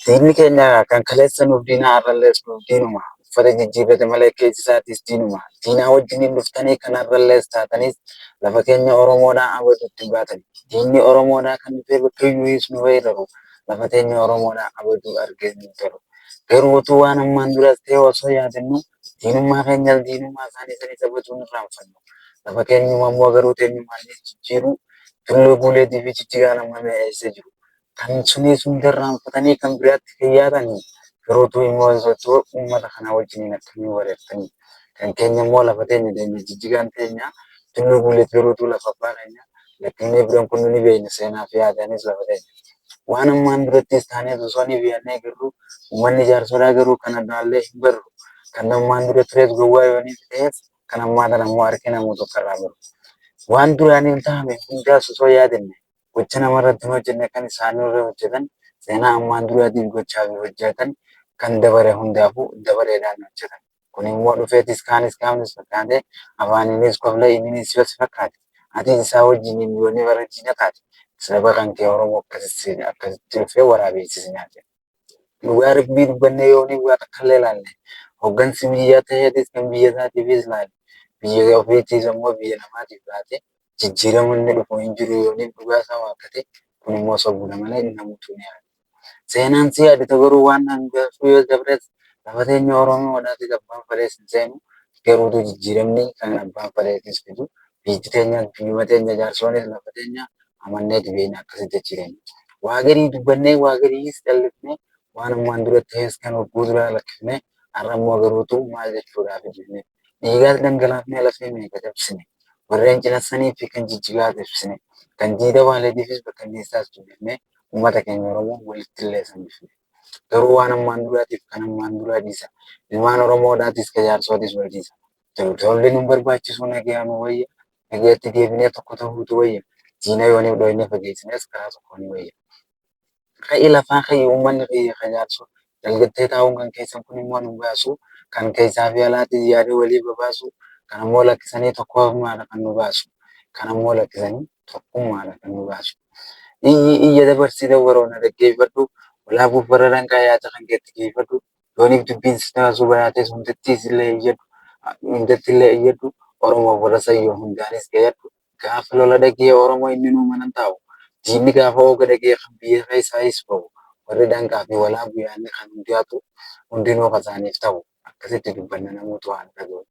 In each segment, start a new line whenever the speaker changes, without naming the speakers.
Diinni keenya kan kaleessa nuuf diinaa har'allees nuuf diinuma. Uffata jijjiirrate malee keessi isaatis diinuma. Diinaa wajjiniin dhuftanii kan har'allees taatanis lafa keenya Oromoodhaa abaduutti hin baatani. Diinni Oromoodhaa kan dhufee bakka iyyuuyis nu weeraru lafa teenya Oromoodhaa abaduu argee hin tolu. Garuu utuu waan ammaan duras ta'e osoo yaadannu diinummaa keenyas diinummaa isaanii sanis abaduu hin irraanfannu. Lafa keenyuma immoo garuu teenyumaanis jijjiiruu Tulluu Guuleetii fi Jijjigaan amma mee eessa jiru? Kan sunis hunda irraanfatanii kan biraatti kan yaadanii garuu immoo sochoo uummata kanaa wajjiniin akkamii wareertanii? Kan keenya immoo lafa teenya deemne Jijjigaan teenya Tulluu Guuleet garuutu lafa abbaa keenya lakkinnee biran kun ni beekna seenaa fi aadaanis lafa teenya. Waan ammaan durattis taanees osoo ni beeknee garuu uummanni jaarsolaa garuu kana irraallee hin barru. Kan ammaan dura tures gowwaa yooniif ta'eef kan ammaa kana immoo harki namuu tokko irraa baru. Waan duraaniin ta'ame hundaas osoo yaadanne gocha namarratti hin hojjenne kan isaanirra hojjetan seenaa ammaan duraatiif gochaa fi hojjetan kan dabare hundaafuu dabareedhaan hojjetan. Kun immoo dhufeetis kaanis kaanis fakkaate afaaniinis koflee inninis yoo si fakkaate atis isaa wajjiniin yoo ni bara diina taate saba kan kee Oromoo akkasitti akkasitti dhufee waraabeessi si nyaate. Dhugaa Rabbii dubbannee yoo ni waa takka illee ilaalle hoggansi biyyaa ta'eetis kan biyya isaatiifis ilaale biyya ofiitiis ammoo biyya namaatiif laate jijjiirama inni dhufu hin jiru yoo ni dhugaa isaa waakkate kun immoo sobuudha malee namuutu ni yaada. Seenaan si yaadata garuu waan hangafuu yoo dabres lafa teenya Oromoodhaatis abbaan fedhees hin seenu garuutu jijjiiramni kan abbaan fedheetis fidu biyyi teenya biyyuma teenya jaarsoonis lafa teenya amanneeti beekna akkasitti achi keenya. Waa garii dubbannee waa gariis callifnee waan ammaan dura ta'es kan hogguu duraa lakkifnee har'a immoo garuutu maal jechuudhaaf jennee dhiigaas dhangalaafnee lafee meeqa cabsine warreen cinassanii fi kan jijjigaas ibsine kan diida waaleetiifis bakka innisaas dubbifne uummata keenya Oromoo walitti illee sambifne. Garuu waan ammaan duraatiif kan ammaan duraa dhiisa. Ilmaan Oromoodhaatis ka jaarsootis wal dhiisa. Tolli nu barbaachisu nagaa nu wayya. Nagayatti deebinee tokko ta'uutu wayya. Diina yooniif dhoyne fageessines karaa tokko ni wayya. Ka'i lafaa ka'i uummanni kiyya ka jaarsu dalgattee taa'uun kan keessan kun immoo nu baasu kan keessaa fi alaatis yaada walii babaasu kan ammoo lakkisanii tokkummaadha kan nu baasu kan ammoo lakkisanii tokkummaadha kan nu baasu. Iyyi iyya dabarsii dawwaroo na dhaggeeffadhu walaabuuf bara danqaa yaada kan keetti geeffadhu yooniif dubbiin si taasisuu baraates hundattis illee iyyadhu hundatti illee iyyadhu Oromoof warra sayyoo hundaanis gayadhu Gaafa lola dhagee Oromoo inni nuu manan taa'u. Diinni gaafa ooga dhagee kan biyya keessaayis ba'u. Warri danqaa fi walaabu yaadni kan hundaatu hundinuu kasaaniif ta'u. Akkasitti dubbanna namoota waan dhaga'u.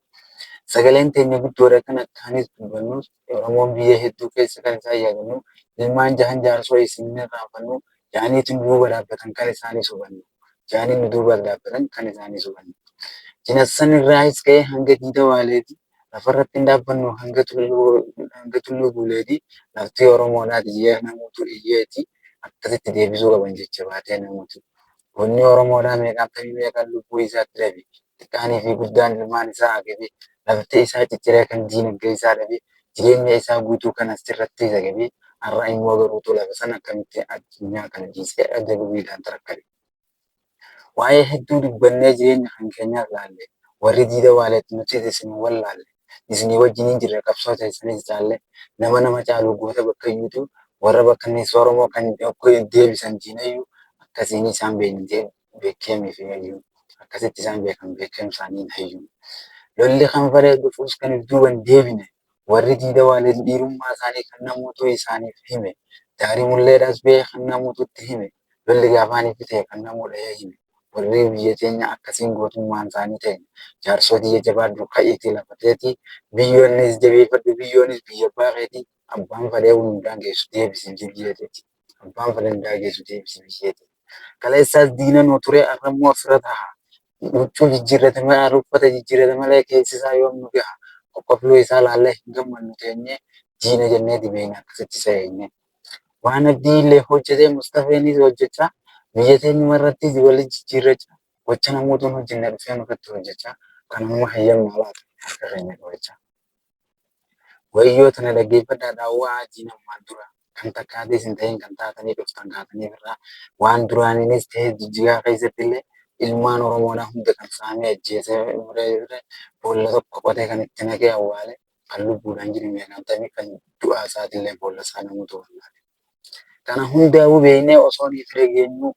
Sagaleen teenya guddoodha kan akkaanis dubbannus Oromoon biyya hedduu keessa kan isaan yaadannu ilmaan jahan jaarsoo isin hin irraanfannu jaaniitu nu duuba dhaabbatan kan isaanis hubannu. Jaanii nu duuba dhaabbatan kan isaanis hubannu. Cinassan irraayis ka'ee hanga diida waaleeti lafarratti hin dhaabbannu hanga tulluu hanga tulluu guuleeti lafti Oromoodhaati jee namuutu iyyeeti akkasitti deebisuu qaban jecha baatee namuutu. Goonni Oromoodhaa meeqaan tamii meeqaan lubbuu isaatti dhabe xiqqaanii fi guddaan ilmaan isaa agabe lafti isaa cicciree kan diinagdee isaa dhabe jireenya isaa guutuu kan asirratti isa gabe har'a immoo garuutu lafa sana akkamitti addunyaa kana dhiisee adda tarakkabe. Waa'ee hedduu dubbannee jireenya kan keenyaas laalle warri diida waaleetti nutis isin wallaalle isinii wajjiniin jirra qabsoo teessanis caalle nama nama caalu goota bakka iyyuutu warra bakka innis Oromoo kan deebisan diinayyuu akkasiin isaan beekne beekeemii fi hayyuu akkasitti isaan beekan beekeem isaaniin hayyuu. Lolli kan faree dhufuus kan if duuban deebine warri diida waaleet dhiirummaa isaanii kan namoota isaaniif hime daarii mulleedhaas ba'ee kan namootatti hime lolli gaafaanii fite kan namuu dhahee hime warri biyya teenya akkasiin gootummaan isaanii teenya jaarsootii jajjabaadhu ka'iitii lafa teetii biyyoonnis jabeeffadhu biyyoonis biyya abbaa keetii abbaan fedhee hundaan geessu deebisi biyya teetii abbaan fedhe hundaa geessu deebisi biyya teetii. Kaleessaas diina nu ture har'a immoo fira taha. Huccuu jijjiirrate malee uffata jijjiirrate malee keessi isaa yoom nu gaha. Qoqqofluu isaa laallee hin gammannu teenyee diina jennee dibeenya akkasitti isa eenye. Waan abdii illee hojjetee Mustafeenis hojjechaa biyya teenyuma irrattis wali jijjiirrachaa gocha namootuun hojjenne dhufee nurratti hojjechaa kanuma hayyamna laata harka keenya qabachaa. Wayyoo tana dhaggeeffadhaa daawwaa diina ammaan dura kan takkaatis hin ta'in kan taatanii dhuftan kaatanii irraa waan duraaniinis ta'e jijjigaa keessatti illee ilmaan Oromoodhaa hunda kan saamee ajjeesee muree boolla tokko qotee kan itti naqee awwaale kan lubbuudhaan jiru meeqaan ta'e kan du'aa isaatillee boolla isaa namoota wallaale. Kana hundaa'uu beeknee osoo nuti dhageenyu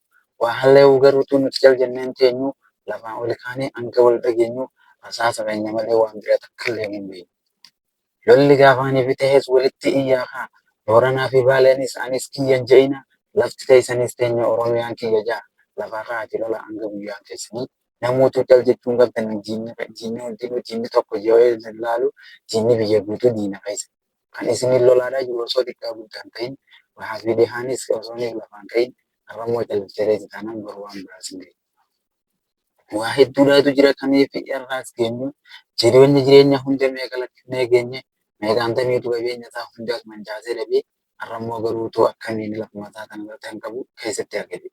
Waa halleewu garuutuu nuti cal jennee hin teenyu, lafaa oli kaanee hanga wal dhageenyu rasaasa keenya malee waan biraa takkallee hin beeknu. Lolli gaafaaniifi tahes walitti iyyaa kaa Booranaa fi Baaleenis anis kiyya hin je'ina lafti teessanis teenya Oromiyaan kiyya ja'a lafaa ka'aati lola hanga guyyaan keessanii namuutuu cal jechuu hin qabdan diinni hundinuu diinni tokko je'ee hin laalu diinni biyya guutuu diina keessa kan isiniin lolaadhaa jiru osoo xiqqaa guddaa hin ta'in bahaa fi dhihaanis osooniif lafaan ka'in har'ammoo calliftee teessi taanaan boru waan biraa sin ga'e. Waa hedduudhaatu jira kamiif irraas geenyu jireenya jireenya hunda meeqa lakkifnee geenye meeqaan tamiitu qabeenya isaa hundaas mancaasee dhabee har'ammoo garuutu akkamiin lafuma isaa tana irratti kan qabu keessatti argate.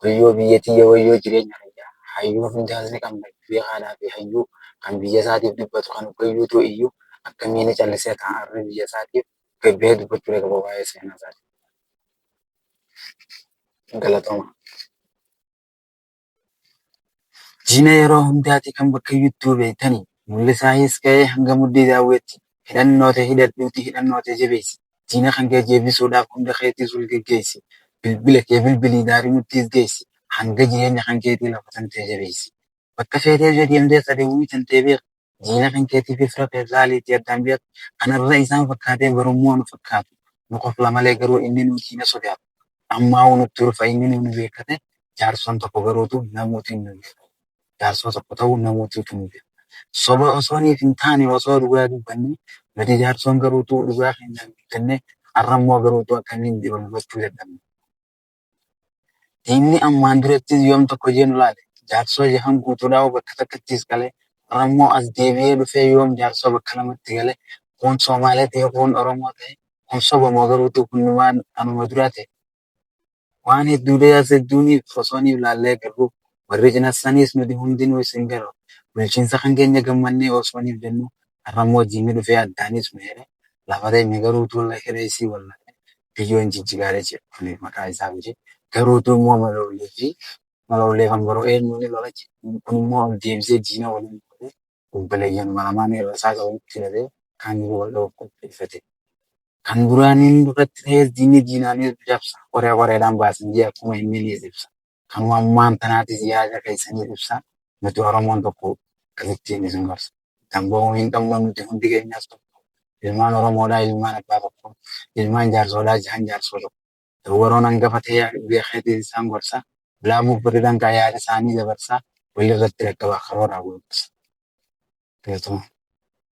Wayyoo biyya tiyya wayyoo jireenya kiyya hayyuu hundaas ni qabna beekaadhaa fi hayyuu kan biyya isaatiif dubbatu kan uggayyuutu iyyuu akkamiin callisee taa'arri biyya isaatiif gabbee dubbachuu qaba waa'ee seenaa isaati. Galatooma. Diina yeroo hundaati kan bakkayyuttuu beektani. Mul'isaayis ka'ee hanga mudhii daawweetti. Hidhannoo tee hidhadhuuti hidhannoo tee jabeessi. Diina kan kee jeebisuudhaaf hunda keetiis wal geggeessi. Bilbila kee bilbilii daarimuttiis geessi. Hanga jireenya kan keetii lafa tantee jabeessi. Bakka feetee yoo deemtees adawwii tantee beeki. Diina kan keetii fi fira kee laaliitii addaan beeki. Kanarra isaan fakkaatee barummoo nu fakkaatu. Nu kofla malee garuu inni nu diina sodaatu. Ammaa'uu nutti ulfa inni nu beekate jaarsoon tokko garuutu namuutiin nu beeka. Jaarsoo tokko ta'uu namuutiitu nu beeka. Soba osooniif hin taane osoo dhugaa dubbanne nuti jaarsoon garuutu dhugaa keenyaan guuttannee har'ammoo garuutu akkamiin wal hubachuu dadhabne. Diinni ammaan durattis yoom tokko jee nu laale. Jaarsoo jahan guutuudhaa bakka takkattis qale. Har'ammoo as deebi'ee dhufee yoom jaarsoo bakka lamatti gale. Kun Somaalee ta'e kun Oromoo ta'e kun soba moo garuutu kunnumaan anuma dura ta'e. Waan hedduudhaas hedduuniif osooniif laallee agarru warri cinassaniis nuti hundinuu isin garra. Bulchiinsa kan keenya gammannee osooniif jennu har'ammoo diinni dhufee addaanis nu here. Lafa teenya garuutu hireessii wallaale biyyoon jijjigaaree jedhu kuni maqaa isaa miti. Garuutu immoo maloolee fi maloolee kan baroo eenyuun lola jedhu kun immoo ol deebisee diina waliin godhee obboleeyyan lamaan irra isaa walitti hidhatee kan wal dhawuuf qopheeffate. Kan duraaniin duratti ta'es diinni diinaanis cabsa qoree qoreedhaan baasan jee akkuma inni ni ibsa. Kanuma ammaan tanaatis yaada keessanii ibsa. Nuti Oromoon tokko akkasittiin isin gorsa. Damboo hin qabnu nuti hundi keenyas tokko. Ilmaan Oromoodhaa ilmaan abbaa tokko. Ilmaan jaarsoodhaa jahan jaarsoo tokko. Waroon hangafa ta'ee beekeetii isaan gorsa. Laamuuf birridhaan kan yaada isaanii dabarsa. Walirratti dhaqqabaa karooraa gorsa. Galatooma.